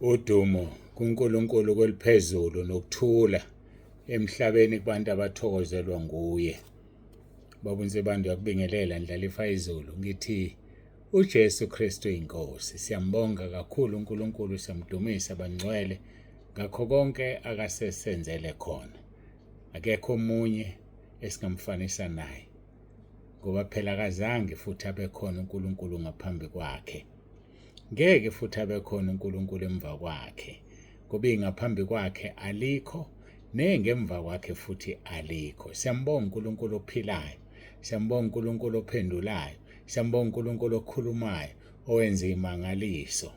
Udumo kuNkulunkulu kweliphezulu nokuthula emhlabeni kubantu abathokozelwa nguye. Baba uNsibande uyakubingelela Ndlalifa izulu ngithi uJesu Kristu inkosi. Siyambonga kakhulu uNkulunkulu, siyamdumisa bangcwele ngakho konke akasesenzele khona. Akekho omunye esingamfanisa naye ngoba phela akazange futhi abe khona uNkulunkulu ngaphambi kwakhe. Ngeke futhi abe khona uNkulunkulu emva kwakhe, ngoba ingaphambi kwakhe alikho nengemva kwakhe futhi alikho. Siyambonga uNkulunkulu ophilayo, siyambonga uNkulunkulu ophendulayo, siyambonga uNkulunkulu okhulumayo, owenza imangaliso.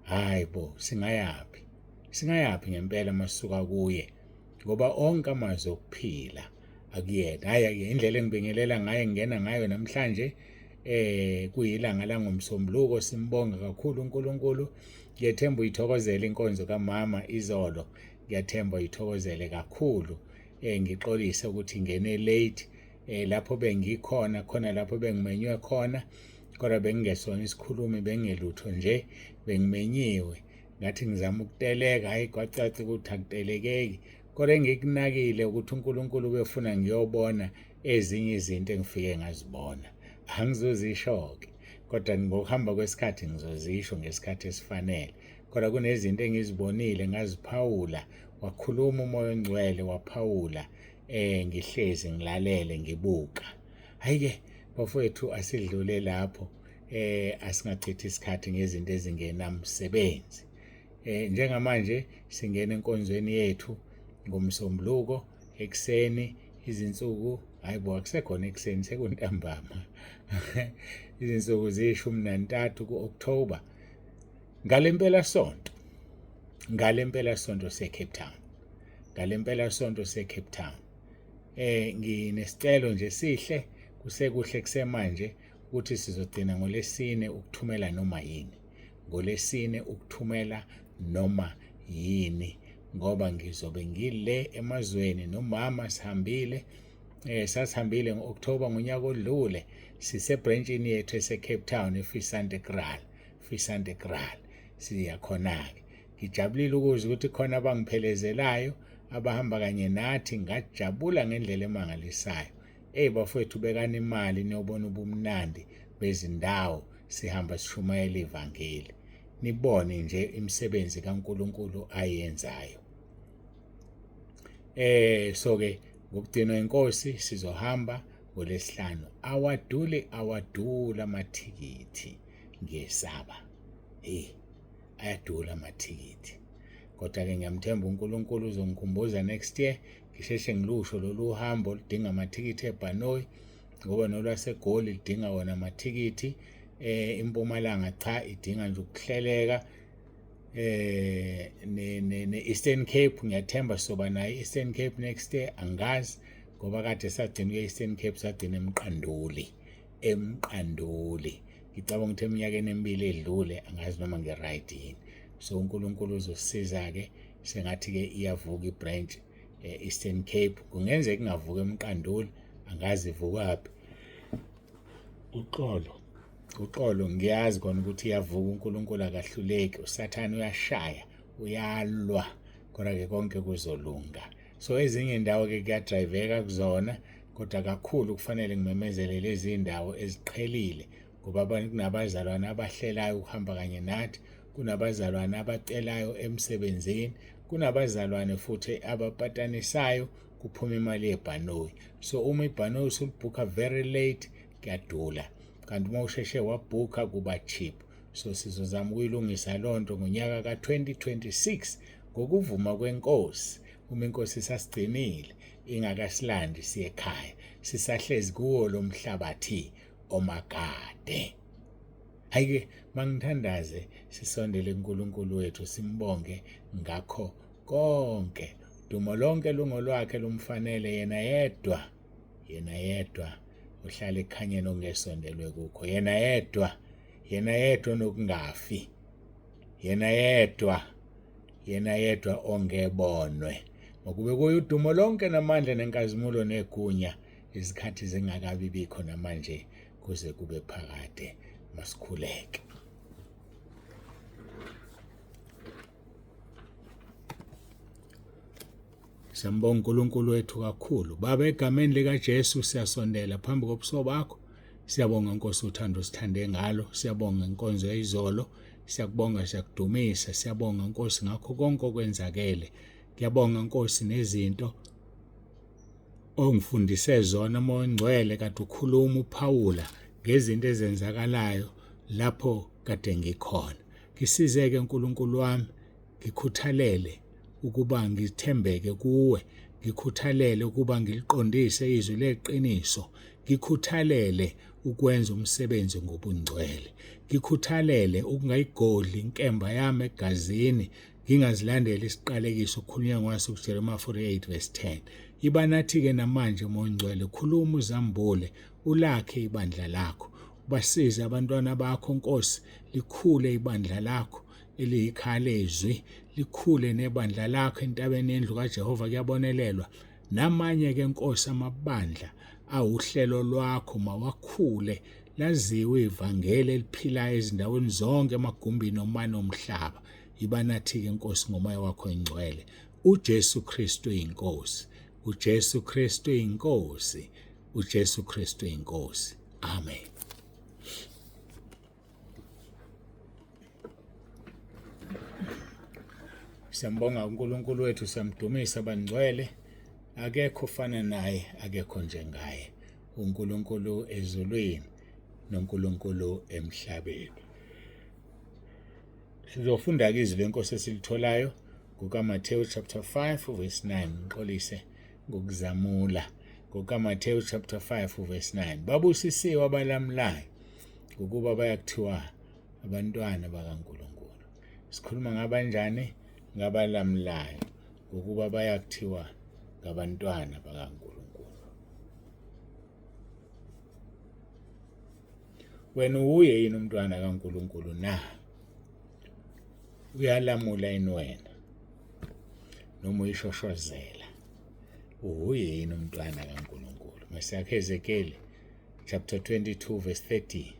Hayi bo, singayaphi? Singayaphi ngempela masuka kuye? Ngoba onke amazwi okuphila akuyena. Hayi indlela engibingelela ngayo ngingena ngayo namhlanje kuyilanga langomsombuluko, simbonga kakhulu uNkulunkulu. Ngiyethemba uyithokozele inkonzo kamama izolo, ngiyathemba uyithokozele kakhulu. Ngixolise ukuthi ngene late lapho bengikhona khona, lapho bengimenywe khona, kodwa bengingesona isikhulumi, bengingelutho nje, bengimenyiwe. Ngathi ngizama ukuteleka, hayi kwacaca ukuthi akutelekeki. Kodwa engikunakile ukuthi uNkulunkulu ubefuna ngiyobona ezinye izinto engifike ngazibona. Angizozisho-ke, kodwa ngokuhamba kwesikhathi ngizozisho ngesikhathi esifanele. Kodwa kunezinto engizibonile ngaziphawula, wakhuluma uMoya oNgcwele waphawula, ngihlezi ngilalele ngibuka. Hayi-ke bafowethu, asidlule lapho, asingachithi isikhathi ngezinto ezingenamsebenzi. Njengamanje singena enkonzweni yethu ngoMsombuluko ekuseni izinsuku, hayi bo, akusekhona ekuseni, sekuntambama. Izinsuku ziyi-13 ku-October. Ngale mpelasonto, ngale mpelasonto se-Cape Town. Ngale mpelasonto se-Cape Town. Nginesicelo nje sihle, kusekuhle kusemanje ukuthi sizogcina ngolesine ukuthumela noma yini. Ngolesine ukuthumela noma yini, ngoba ngizobe ngile emazweni nomama, sihambile sasihambile ngo-October ngonyaka odlule, sisebranchini yethu ese-Cape Town eFisantekraal, Fisantekraal siya khona-ke. Ngijabulile ukuzwa ukuthi khona abangiphelezelayo abahamba kanye nathi, ngajabula ngendlela emangalisayo. Eyi bafowethu, bekani imali niyobona ubumnandi bezindawo sihamba sishumayela ivangeli, nibone nje imisebenzi kaNkulunkulu ayenzayo. So ke ngokugcinwa inkosi sizohamba ngolesihlanu. Awaduli, awadula amathikithi, ngiyesaba. Hey, ayadula amathikithi. Kodwa ke ngiyamthemba uNkulunkulu uzongikhumbuza next year ngisheshe ngilusho lolu hambo oludinga amathikithi ebhanoyi, ngoba nolwaseGoli lidinga wona amathikithi. IMpumalanga cha, idinga nje ukuhleleka. Ne ne Eastern Cape ngiyathemba soba nayo Eastern Cape next year, angazi ngoba kade sagcina kuye Eastern Cape, sagcina eMqanduli, eMqanduli. Ngicabanga ukuthi eminyakeni emibili edlule, angazi noma ngi-right yini. So uNkulunkulu uzosisiza ke, sengathi ke iyavuka ibranch e-Eastern Cape. Kungenzeka ingavuka eMqanduli, angazi ivukaphi. Uxolo, uxolo, ngiyazi kona ukuthi iyavuka, uNkulunkulu akahluleki, uSathane uyashaya, uyalwa, kodwa ke konke kuzolunga. So ezinye indawo ke kuyadrayiveka kuzona, kodwa kakhulu kufanele ngimemezele lezi ndawo eziqhelile, ngoba kunabazalwane abahlelayo ukuhamba kanye nathi, kunabazalwane abacelayo emsebenzini, kunabazalwane futhi abapatanisayo kuphuma imali yebhanoyi. So uma ibhanoyi usulibhukha very late kuyadula, kanti uma usheshe wabhukha kuba cheap. So sizozama ukuyilungisa lonto ngonyaka ka-2026 ngokuvuma kwenkosi, uma inkosi isasigcinile ingakasilandi siye ekhaya, sisahlezi kuwo lo mhlabathi omagade. Hayi-ke mangithandaze, sisondele kuNkulunkulu wethu, simbonge ngakho konke. Dumo lonke lungolwakhe, lumfanele yena yedwa, yena yedwa ohlala ekukhanyeni okungesondelwe kukho, yena yedwa, yena yedwa onokungafi, yena yedwa, yena yedwa ongebonwe. Makube kuye udumo lonke namandla nenkazimulo negunya, izikhathi zingakabi bikho namanje kuze kube phakade. Masikhuleke. Siyambonga uNkulunkulu wethu kakhulu. Baba, egameni likaJesu siyasondela phambi kobuso bakho. Siyabonga Nkosi uthando osithande ngalo. Siyabonga inkonzo yayizolo. Siyakubonga, siyakudumisa. Siyabonga Nkosi ngakho konke okwenzakele. Ngiyabonga Nkosi nezinto ongifundise zona Moya oNgcwele kade ukhuluma uphawula ngezinto ezenzakalayo lapho kade ngikhona. Ngisizeke uNkulunkulu wami ngikhuthalele ukuba ngithembeke kuwe, ngikhuthalele ukuba ngiliqondise izwi leqiniso, ngikhuthalele ukwenza umsebenzi ngobungcwele, ngikhuthalele ukungayigodli inkemba yami egazini, ngingazilandeli isiqalekiso okukhulunywa ngaso kuJeremiya 48 verse 10. Iba nathi-ke namanje Moya oNgcwele, khuluma uzambule, ulakhe ibandla lakho, ubasize abantwana bakho Nkosi, likhule ibandla lakho eliyikhaya lezwi, likhule nebandla lakho entabeni yendlu kaJehova kuyabonelelwa. Namanye-ke Nkosi amabandla awuhlelo lwakho mawakhule, laziwe ivangeli eliphilayo ezindaweni zonke emagumbini omane omhlaba. Yiba nathi-ke Nkosi ngomoya wakho ingcwele. UJesu Kristu inkosi. UJesu Kristu inkosi. UJesu Kristu inkosi. Amen. Siyambonga uNkulunkulu wethu, siyamdumisa bangcwele. Akekho ofana naye, akekho njengaye. uNkulunkulu ezulwini noNkulunkulu emhlabeni. Sizofunda-ke izwi lenkosi esilitholayo kukaMathewu chapter 5 verse 9. Ngixolise ngokuzamula. NgokaMathewu chapter 5 verse 9. Babusisiwe abalamulayo ngokuba bayakuthiwa abantwana bakaNkulunkulu. Sikhuluma ngabanjani? Ngabalamulayo ngokuba bayakuthiwa ngabantwana bakaNkulunkulu. Wena uwuye yini umntwana kaNkulunkulu na? Uyalamula yini wena? Noma uyishoshozela? Uwuye yini umntwana kaNkulunkulu? Masiyakhe Ezekiel chapter 22 verse 30.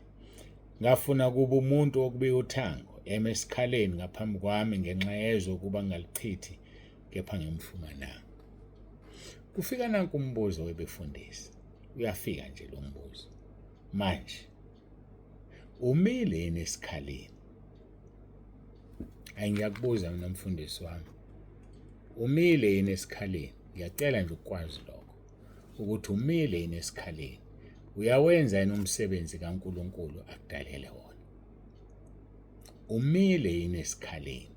Ngafuna kuba umuntu wokubika uthango eme esikhaleni ngaphambi kwami ngenxa yezwe ukuba ngingalichithi kepha ngimfumananga. Kufika nanku umbuzo webefundisi. Uyafika nje lo mbuzo. Manje umile yini esikhaleni? Hayi ngiyakubuza mina mfundisi wami. Umile yini esikhaleni? Ngiyacela nje ukukwazi lokho ukuthi umile yini esikhaleni. Uyawenza yini umsebenzi kaNkuluNkulu akudalele wona? Umile yini esikhaleni?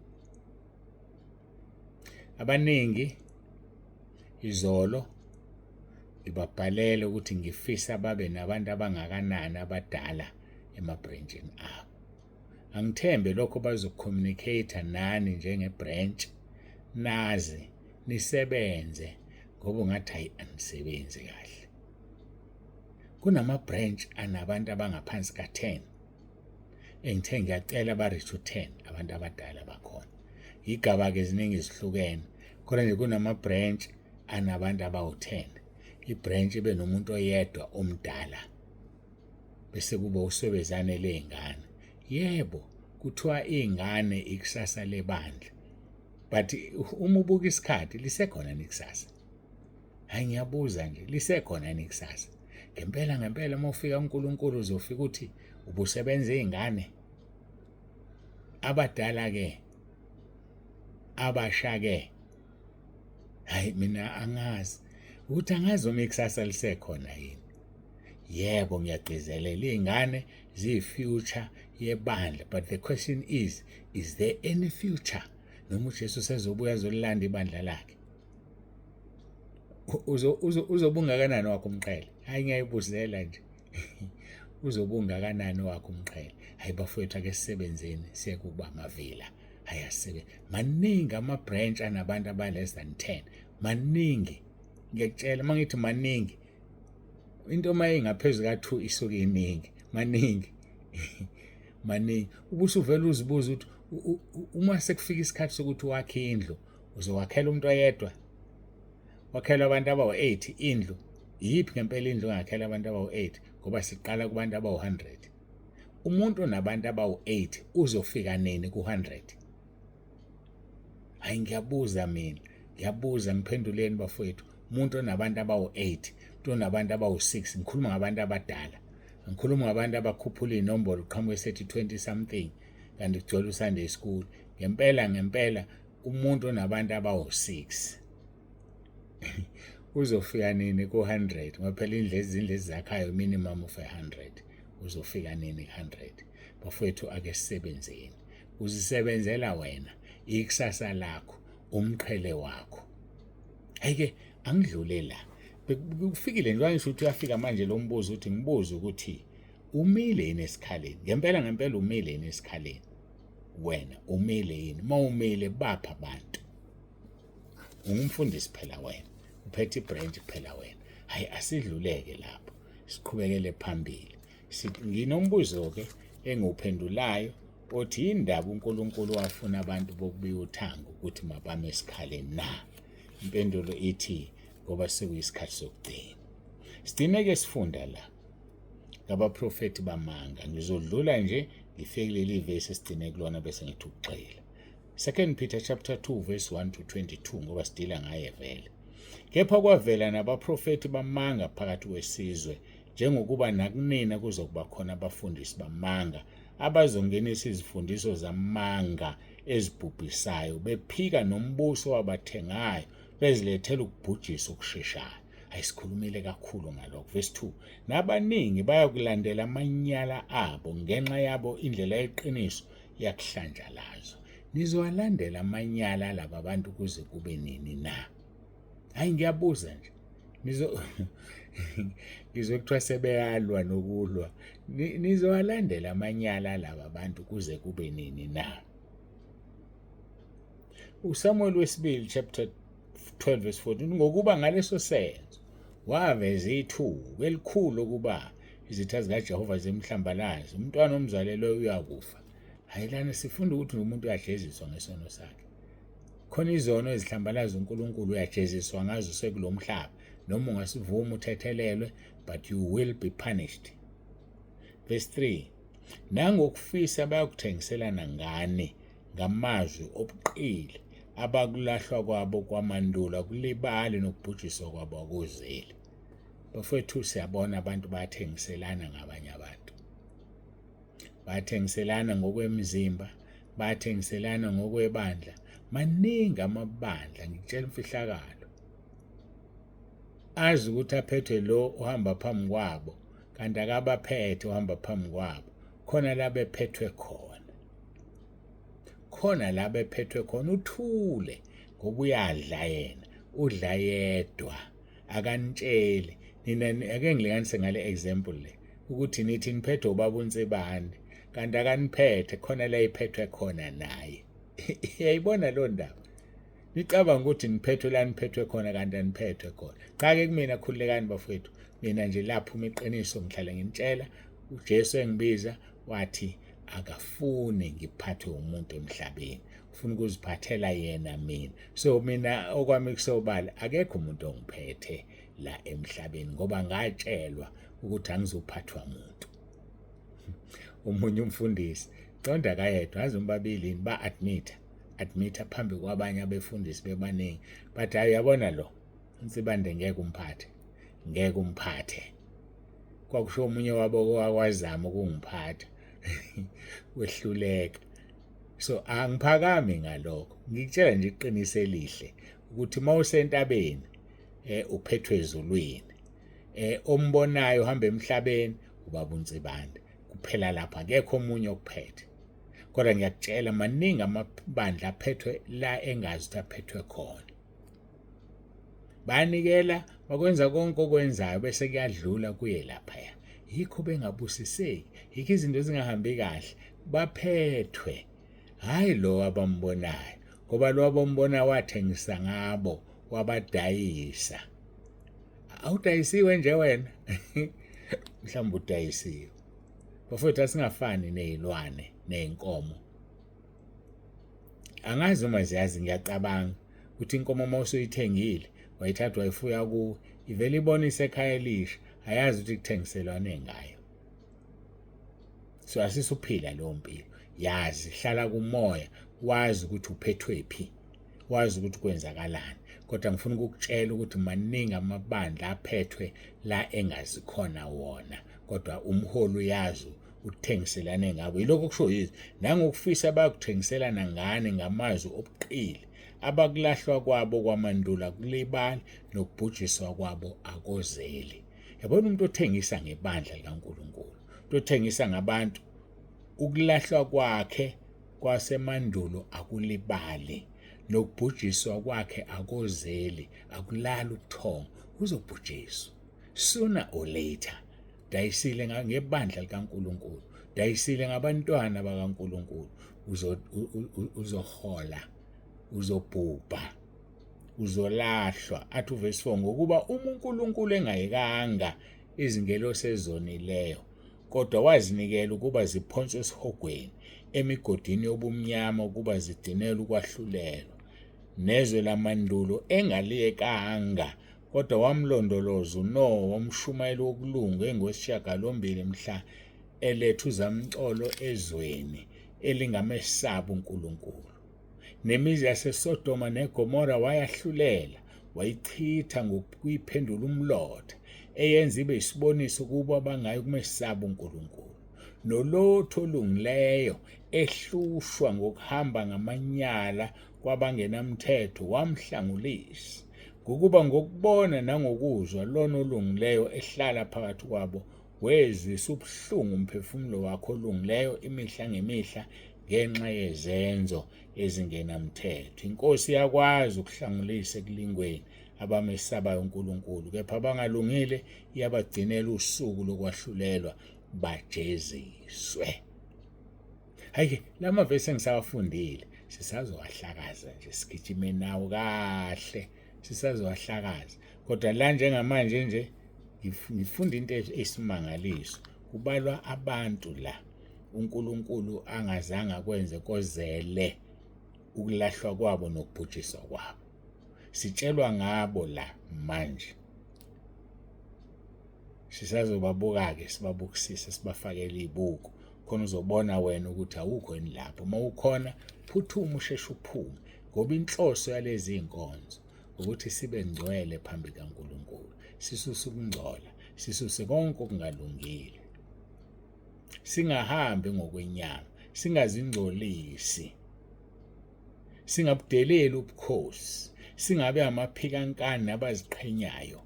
Abaningi izolo ngibabhalele ukuthi ngifisa babe nabantu abangakanani abadala emabhrentshini abo. Angithembe lokho bazocommunicate nani njengebranch nazi nisebenze ngoba ungathi hayi anisebenzi kahle. Kunama-branch anabantu abangaphansi ka-10 engithe ngiyacela ba-reach u-10 abantu abadala bakhona. Yigaba-ke ziningi zihlukene khona nje kunama-branch anabantu abawu-10 ibranch ibe nomuntu oyedwa omdala bese kuba uswebezane ley'ngane. Yebo, kuthiwa iy'ngane ikusasa lebandla but uma ubuka isikhathi lisekhona nekusasa. Hayi ngiyabuza nje lisekhona yini ikusasa? Ngempela ngempela uma ufika uNkulunkulu uzofika uthi ubusebenza iy'ngane abadala ke abasha ke hayi mina angazi ukuthi angazi uma ikusasa lisekhona yini. Yebo ngiyagcizelela iy'ngane ziyi-future yebandla but the question is there any future noma uJesu sezobuya azolilanda ibandla lakhe? Uzobe ungakanani wakho umqhele? Hayi ngiyayibuzela nje. Uzobe ungakanani wakho umqhele? Hayi bafowethu ake sisebenzeni siyeke ukuba amavila. Hayi asisebenze. Maningi ama-branch anabantu aba-less than 10. Maningi. Ngiyakutshela uma ngithi maningi into uma ingaphezu ka-2 isuke iningi. Maningi. Maningi. Ubusuvele uzibuza ukuthi uma sekufika isikhathi sokuthi wakhe indlu uzowakhela umuntu oyedwa wakhela abantu abawu-8 indlu. Iyiphi ngempela indlu ongakhela abantu abawu-8 ngoba siqala kubantu abawu-100. Umuntu onabantu abawu-8 uzofika nini ku-100? Hayi ngiyabuza mina. Ngiyabuza, ngiphenduleni bafowethu. Umuntu onabantu abawu-8, umuntu onabantu abawu-6, ngikhuluma ngabantu abadala, ngikhuluma ngabantu abakhuphula iy'nombolo, uqhamuke sethi 20 something kanti kugcwele uSunday school. Ngempela ngempela umuntu onabantu abawu-6 uzofika nini ku-100? Ngoba phela indlu, izindlu ezakhayo minimum of 100, uzofika nini ku-100? Bafowethu, ake sisebenzeni. Uzisebenzela wena, ikusasa lakho, umqhele wakho. Hayi-ke, angidlule la. Kufikile nje ngisho ukuthi uyafika manje lo mbuzo, ukuthi ngibuze ukuthi umile yini esikhaleni ngempela ngempela, umile yini esikhaleni wena, umile yini? Uma umile, bapha abantu. Ungumfundisi phela wena, uphethe ibranch phela wena. Hayi, asidluleke lapho, siqhubekele phambili. Nginombuzo-ke engiwuphendulayo othi yindaba uNkulunkulu wafuna abantu bokubiya uthango ukuthi mabame esikhaleni na? Impendulo ithi ngoba sekuyisikhathi sokugcina. Sigcine-ke sifunda la ngabaprofethi bamanga. Ngizodlula nje ngifike kuleli vesi esigcine kulona bese ngithi ukugxila. 2 Peter chapter 2 verse 1 to 22, ngoba sidila ngaye vele. Kepha kwavela nabaprofethi bamanga phakathi kwesizwe, njengokuba nakunina kuzokuba khona abafundisi bamanga abazongenisa izifundiso zamanga ezibhubhisayo, bephika nombuso wabathengayo, bezilethela ukubhujiswa okusheshayo. Ayisikhulumile kakhulu ngalokho. Verse 2: Nabaningi bayakulandela amanyala abo, ngenxa yabo indlela yeqiniso yakuhlanjalazwa. Nizowalandela amanyala laba bantu kuze kube nini na? Hayi, ngiyabuza nje. Nizo ngizwe kuthiwa sebeyalwa nokulwa. Nizowalandela amanyala laba bantu kuze kube nini na? USamuel wesibili chapter 12 verse 14: Ngokuba ngaleso senzo waveza ithuba elikhulu ukuba izitha zikaJehova zimhlambalaze, umntwana omzalelwe uyakufa. Hayi, lana sifunda ukuthi umuntu uyajeziswa ngesono sakhe. Khona izono ezihlambalaza uNkulunkulu, uyajeziswa ngazo sekulomhlaba, noma ungasivuma uthethelelwe, but you will be punished. Verse 3: Nangokufisa bayakuthengiselana ngani ngamazwi obuqili, abakulahlwa kwabo kwamandulo akulibali, nokubhujiswa kwabo akuzeli. Bafowethu, siyabona abantu bayathengiselana ngabanye abantu, bathengiselana ngokwemizimba, bathengiselana ngokwebandla. Maningi amabandla, ngikutshela imfihlakalo, azi ukuthi aphethwe lo uhamba phambi kwabo, kanti akabaphethe uhamba phambi kwabo. Khona la bephethwe khona, khona la bephethwe khona. Uthule ngoba uyadla yena, udla yedwa, akanitsheli nina. Ake ngilinganise ngale example le, ukuthi nithi niphethwe ubaba uNsibande, kanti akaniphethe, khona la iphethwe khona naye. Uyayibona lo ndaba? Nicabanga ukuthi niphethwe la niphethwe khona, kanti aniphethwe khona. Cha-ke, kumina khululekani bafowethu. Mina nje lapho iqiniso ngihlale nginitshela. UJesu engibiza wathi akafuni ngiphathwe umuntu emhlabeni, ufuna ukuziphathela yena mina. So mina okwami kusobala, akekho umuntu ongiphethe la emhlabeni, ngoba ngatshelwa ukuthi angizophathwa umuntu. Omunye umfundisi qonda kayedwa azi umbabili ba-admit-a phambi kwabanye abefundisi bebaningi, bathi, "Hayi, uyabona lo Nsibande, ngeke umphathe, ngeke umphathe." Kwakusho omunye wabo owakwazama ukungiphatha, wehluleka. So angiphakami ngalokho, ngikutshela nje iqiniso elihle ukuthi uma usentabeni uphethwe ezulwini. Ombonayo uhamba emhlabeni ubaba uNsibande kuphela, lapha akekho omunye okuphethe. Kodwa ngiyakutshela, maningi amabandla aphethwe la engazi ukuthi aphethwe khona. Bayanikela, bakwenza konke okwenzayo, bese kuyadlula kuye laphaya. Yikho bengabusiseki, yikho izinto zingahambi kahle. Baphethwe hayi lo abambonayo, ngoba lo abambonayo wathengisa ngabo, wabadayisa. Awudayisiwe nje wena? Mhlawumbe udayisiwe. Bafowethu, asingafani nezilwane nezinkomo. Angazi uma ziyazi, ngiyacabanga ukuthi inkomo uma usuyithengile, wayithatha wayifuya kuwe, ivele ibonise ekhaya elisha, ayazi ukuthi kuthengiselwane ngayo. So asisuphila leyo mpilo. Yazi, hlala kumoya, wazi ukuthi uphethwe phi. Wazi ukuthi kwenzakalani. Kodwa ngifuna ukukutshela ukuthi maningi amabandla aphethwe la engazi khona wona, kodwa umholi uyazi uthengiselane ngabo. Yilokho kusho yizi nangokufisa bayakuthengiselana ngane ngamazwi obuqili. Abakulahlwa kwabo kwamandula kulibali nokubhujiswa kwabo akozeli. Yabona umuntu othengisa ngebandla likaNkulunkulu, umuntu othengisa ngabantu, ukulahlwa kwakhe kwasemandulo akulibali nokubhujiswa kwakhe akozeli, akulali ubuthongo, uzobhujiswa sooner or later. Dayisile ngebandla likaNkulunkulu, dayisile ngabantwana bakaNkulunkulu, uzohola, uzobhubha, uzolahlwa. Athi uverse 4, ngokuba uma uNkulunkulu engayekanga izingelosi ezonileyo, kodwa wazinikela ukuba ziphonswe esihogweni, emigodini yobumnyama, ukuba zigcinelwe ukwahlulelwa, nezwe lamandulo engaliyekanga, kodwa wamlondoloza uNowa, wamshumayela wokulunga engowesishiyagalombili mhla eletha uzamcolo ezweni elingamesabi uNkulunkulu. Nemizi yaseSodoma neGomora wayahlulela, wayichitha ngokuyiphendula umlotha, eyenza ibe isiboniso kubo abangayi kumesaba uNkulunkulu. NoLothi olungileyo ehlushwa ngokuhamba ngamanyala kwabangenamthetho wamhlangulisa, ngokuba ngokubona nangokuzwa lona olungileyo ehlala phakathi kwabo wezwisa ubuhlungu umphefumulo wakhe olungileyo imihla ngemihla ngenxa yezenzo ezingenamthetho. Inkosi iyakwazi ukuhlangulisa ekulingweni abamesabayo uNkulunkulu, kepha abangalungile iyabagcinela usuku lokwahlulelwa bajeziswe. Hayi-ke la mavesi engisawafundile sisazowahlakaza nje, sigijime nawo kahle, sisazowahlakaza. Kodwa la njengamanje nje ngifunda into eyisimangaliso, kubalwa abantu la uNkulunkulu angazange akwenze kozele ukulahlwa kwabo nokubhujiswa kwabo. Sitshelwa ngabo la manje, sisazobabuka-ke, sibabukisise, sibafakele iy'buko khona uzobona wena ukuthi awukho yini lapho. Uma ukhona, phuthuma usheshe uphume, ngoba inhloso yalezi iy'nkonzo ukuthi sibe ngcwele phambi kaNkulunkulu, sisuse ukungcola, sisuse konke okungalungile, singahambi ngokwenyama, singazingcolisi, singabudeleli ubukhosi, singabe amaphikankani nabaziqhenyayo,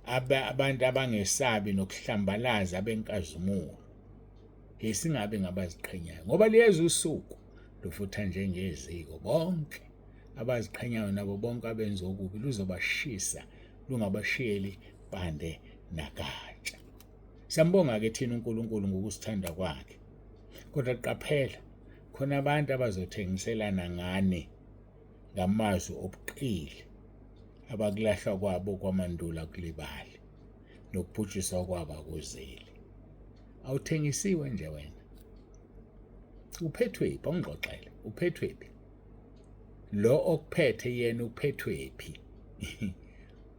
abantu abangesabi nokuhlambalaza abenkazimulo. Hey, singabe ngabaziqhenyayo, ngoba liyeza usuku lufutha njengeziko, bonke abaziqhenyayo nabo bonke abenza okubi luzobashisa, lungabashiyeli pande nagatsha. Siyambonga-ke thina uNkulunkulu ngokusithanda kwakhe, kodwa qaphela khona abantu abazothengiselana ngani ngamazwi obuqili, abakulahlwa kwabo kwamandula kulibali nokubhujiswa kwabo akuzeli. Awuthengisiwe nje wena, uphethwephi? Awungixoxele, uphethwephi? Lo okuphethe yena uphethwephi?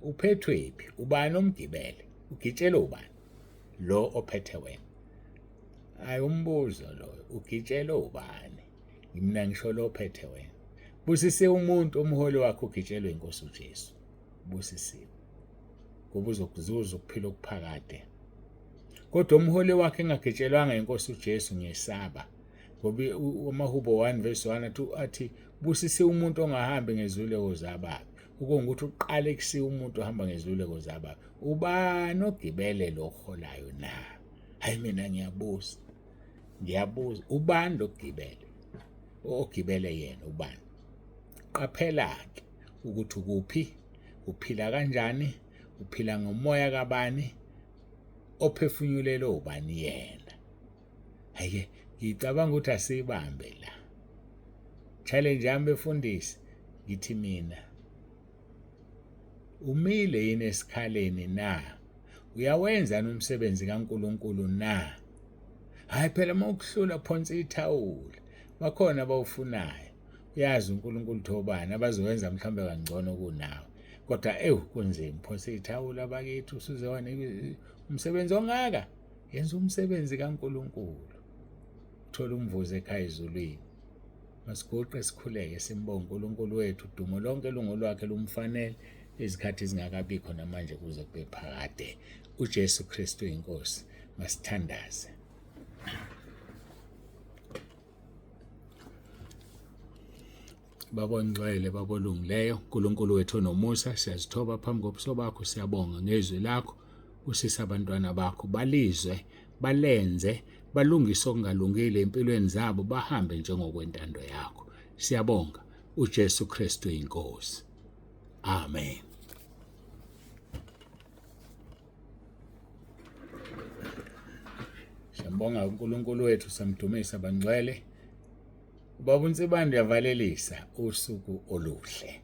Uphethwephi? Ubani omgibele? Ugitshelwe ubani lo ophethe wena? Hayi, umbuzo loyo, ugitshelwe ubani? Mina ngisho lo ophethe wena. Busisiwe umuntu umholi wakhe ugitshelwe inkosi uJesu, busisiwe, ngoba uzokuzuza ukuphila okuphakade. Kodwa umholi wakhe engagitshelwanga inkosi uJesu, ngiyesaba, ngoba amaHubo 1 verse 1 athi busisiwe umuntu ongahambi ngeziluleko zababi. Ukungukuthi uqale kusiwe umuntu ohamba ngeziluleko zababi. Ubani ogibele lo oholayo na? Hayi, mina ngiyabuza, ngiyabuza, ubani lokugibele ogibele yena ubani? Qaphela-ke ukuthi ukuphi, uphila kanjani, uphila ngomoya kabani, ophefunyulelwe ubani yena. Hayi-ke ngicabanga ukuthi asiyibambe la challenge yami befundisi. Ngithi mina, umile yini esikhaleni na? Uyawenza umsebenzi kaNkuluNkulu na? Hayi phela, uma ukuhlula phonsa ithawula, bakhona abawufunayo. Uyazi uNkulunkulu thobani abazowenza mhlawumbe kangcono kunawe, kodwa ewu kunzima, phonsa ithawula bakithi, usuze wanika umsebenzi ongaka. Yenza umsebenzi kaNkuluNkulu, uthola umvuzo ekhaya ezulwini. Masiguqe sikhuleke simbonge uNkulunkulu wethu, udumo lonke lungolwakhe lumfanele izikhathi zingakabikho namanje kuze kube phakade. UJesu Kristu inkosi. Masithandaze. Baba ongcwele, Baba olungileyo, uNkulunkulu wethu onomusa, siyazithoba phambi kobuso bakho, siyabonga ngezwi lakho. Busisa abantwana bakho, balizwe, balenze, balungise okungalungile empilweni zabo, bahambe njengokwentando yakho. Siyabonga uJesu Kristu inkosi. Amen. Siyambonga uNkulunkulu wethu, samdumisa bangcwele. Ubaba uNsibande uyavalelisa usuku oluhle.